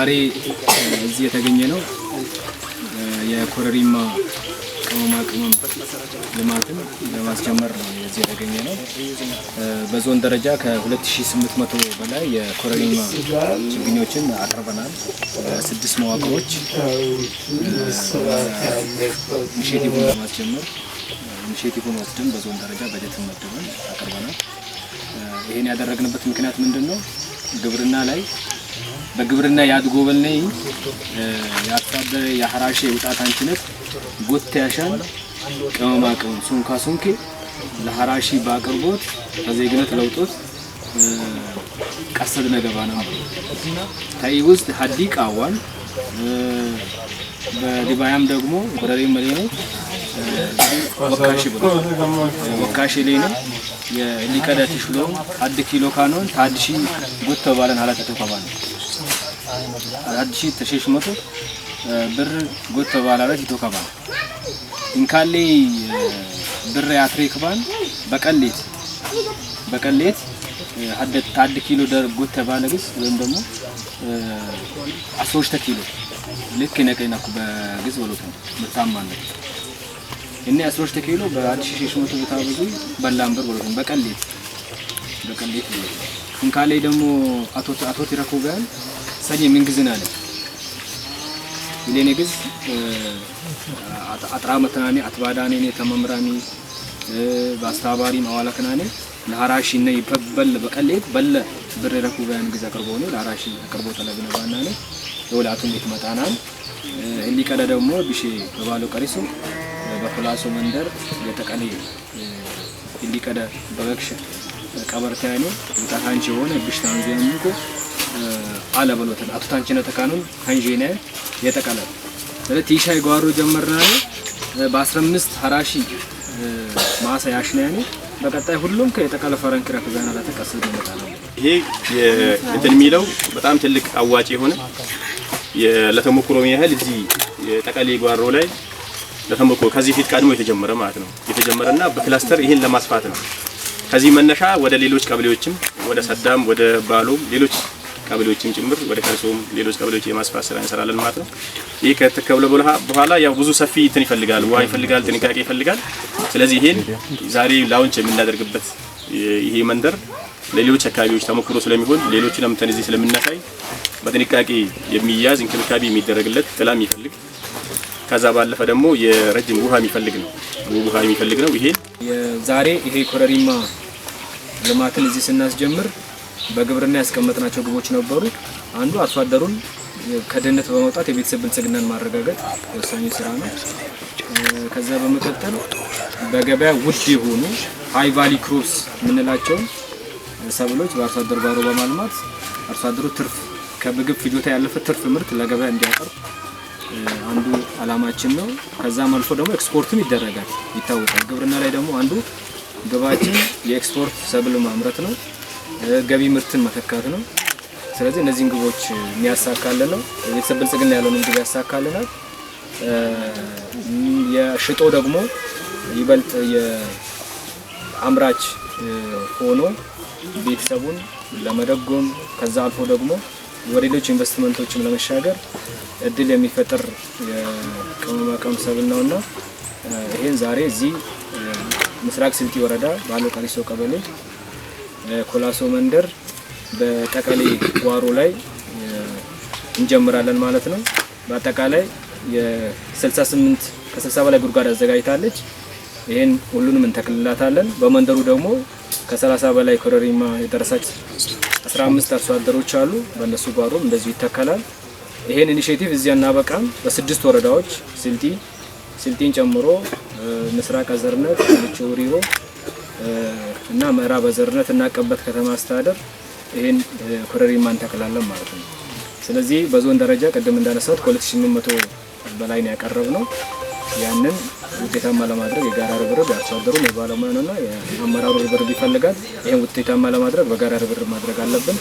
ዛሬ እዚህ የተገኘ ነው የኮረሪማ ቅመማ ቅመም ልማትን ለማስጀመር ነው እዚህ የተገኘ ነው። በዞን ደረጃ ከ2800 በላይ የኮረሪማ ችግኞችን አቅርበናል። ስድስት መዋቅሮች initiative ን ለማስጀመር initiative ን ወስደን በዞን ደረጃ በጀትን መድበን አቅርበናል። ይሄን ያደረግንበት ምክንያት ምንድን ነው? ግብርና ላይ በግብርና ያድጎበልነይ የአርሶ አደር የሐራሼ ውጣት አንችነት ጎት ያሻን ቅመማ ቅመም ሱንካ ሱንኬ ለሐራሺ በአቅርቦት በዜግነት ለውጦት ቀሰድ ነገባ ነው ታይ ውስጥ ሀዲ ቃዋን በዲባያም ደግሞ ኮረሪ መሌ ነው ወካሺ ብሎ ወካሺ ላይ ነው የሊቀዳ ቲሽሎ አድ ኪሎ ካኖን ታድሺ ጉቶ ባለን ሀላተ ተከባን አድሺ ተሸሽ መቶ ብር ጉቶ ባላለት ይቶከባን እንካሌ ብር ያትሬክባን በቀሌት በቀሌት ሀደ ታድ ኪሎ ደር ጉቶ ባለግስ ወይም ደግሞ 13 ኪሎ ልክ ነቀይናኩ በግዝ ወሎት ነው ምርታማነት እኔ 13 ኪሎ በ1600 ቦታ ብዙ በላምበር ወሎት ነው በቀሌት በቀሌት ወሎት እንካሌ ደግሞ አቶ አቶ ትረኩጋን ሰኝ ምንግዝና አለ ይለኔ ግዝ አጥራ መተናኔ አትባዳኔ ኔ ተመምራኒ ባስታባሪ ማዋላከናኔ ለሃራሺ ነው ይበል በቀሌት በለ ብር ረኩጋን ግዝ አቅርቦ ነው ለሃራሺ አቅርቦ ተለግነ ባናኔ ወላቱን ይመጣናል እንዲቀደ ደግሞ ቢሼ በባሎ ቀሪሱ በኮላሶ መንደር የተቀለ እንዲቀደ በበክሽ ቀበርታያኔ ውጣታንቺ የሆነ ብሽታን ዘምኩ አለ በሎተን አቶ ታንቺነ ተካኑን አንጂነ የተቀለ ስለዚህ ቲሻይ ጓሮ ጀመርናል በ15 ሀራሺ ማሳ ያሽናያኔ በቀጣይ ሁሉም ከየተቀለ ፈረንክ ረክዛና ለተቀሰደ ይመጣል። ይሄ እንትን የሚለው በጣም ትልቅ አዋጭ የሆነ ለተሞክሮ ያህል እዚህ የጠቀሌ ጓሮ ላይ ለተሞክሮ ከዚህ ፊት ቀድሞ የተጀመረ ማለት ነው የተጀመረና በክላስተር ይሄን ለማስፋት ነው። ከዚህ መነሻ ወደ ሌሎች ቀበሌዎችም ወደ ሰዳም ወደ ባሎም ሌሎች ቀበሌዎችም ጭምር ወደ ከርሶም ሌሎች ቀበሌዎች የማስፋት ስራ እንሰራለን ማለት ነው። ይሄ ከተከለ በኋላ ያው ብዙ ሰፊ እንትን ይፈልጋል፣ ውሃ ይፈልጋል፣ ጥንቃቄ ይፈልጋል። ስለዚህ ይሄን ዛሬ ላውንች የምናደርግበት ይሄ መንደር ለሌሎች አካባቢዎች ተሞክሮ ስለሚሆን ሌሎችንም እንትን እዚህ ስለምናሳይ በጥንቃቄ የሚያዝ እንክብካቤ የሚደረግለት ጥላ የሚፈልግ ከዛ ባለፈ ደግሞ የረጅም ውሃ የሚፈልግ ነው ውሃ የሚፈልግ ነው። ይሄ ዛሬ ይሄ ኮረሪማ ልማትን እዚህ ስናስጀምር በግብርና ያስቀመጥናቸው ግቦች ነበሩ። አንዱ አርሶ አደሩን ከድህነት በመውጣት የቤተሰብ ብልጽግናን ማረጋገጥ ወሳኝ ስራ ነው። ከዛ በመቀጠል በገበያ ውድ የሆኑ high value crops የምንላቸው ሰብሎች በአርሶ አደር ጓሮ በማልማት አርሶ አደሩ ትርፍ ከምግብ ፍጆታ ያለፈ ትርፍ ምርት ለገበያ እንዲያቀርብ አንዱ አላማችን ነው። ከዛም አልፎ ደግሞ ኤክስፖርትም ይደረጋል ይታወቃል። ግብርና ላይ ደግሞ አንዱ ግባችን የኤክስፖርት ሰብል ማምረት ነው፣ ገቢ ምርትን መተካት ነው። ስለዚህ እነዚህን ግቦች የሚያሳካልን ነው። የቤተሰብ ብልጽግና ያለውን ግብ ያሳካልናል። የሽጦ ደግሞ ይበልጥ የአምራች ሆኖ ቤተሰቡን ለመደጎም ከዛ አልፎ ደግሞ ወደ ሌሎች ኢንቨስትመንቶችም ለመሻገር እድል የሚፈጥር የቅመማ ቅመም ሰብል ነውና ይሄን ዛሬ እዚህ ምስራቅ ስልጢ ወረዳ ባሎ ቀሪሶ ቀበሌ ኮላሶ መንደር በጠቀሌ ጓሮ ላይ እንጀምራለን ማለት ነው። በአጠቃላይ የ68 ከ60 በላይ ጉድጓድ አዘጋጅታለች። ይሄን ሁሉንም እንተክልላታለን። በመንደሩ ደግሞ ከ30 በላይ ኮረሪማ የደረሳች 15 አርሶ አደሮች አሉ። በእነሱ ጓሮም እንደዚሁ ይተከላል። ይሄን initiative እዚያ እናበቃም። በስድስት ወረዳዎች ስልጢን ጨምሮ ምስራቅ አዘርነት፣ ልቾ ሪሮ እና ምዕራብ አዘርነት እና ቀበት ከተማ አስተዳደር ይሄን ኮረሪማ እንተክላለን ማለት ነው። ስለዚህ በዞን ደረጃ ቅድም እንዳነሳሁት ከ2800 በላይ ነው ያቀረብነው። ያንን ውጤታማ ለማድረግ የጋራ ርብርብ የአርሶ አደሩን የባለሙያውንና የአመራሩ ርብርብ ይፈልጋል። ይሄን ውጤታማ ለማድረግ በጋራ ርብርብ ማድረግ አለብን።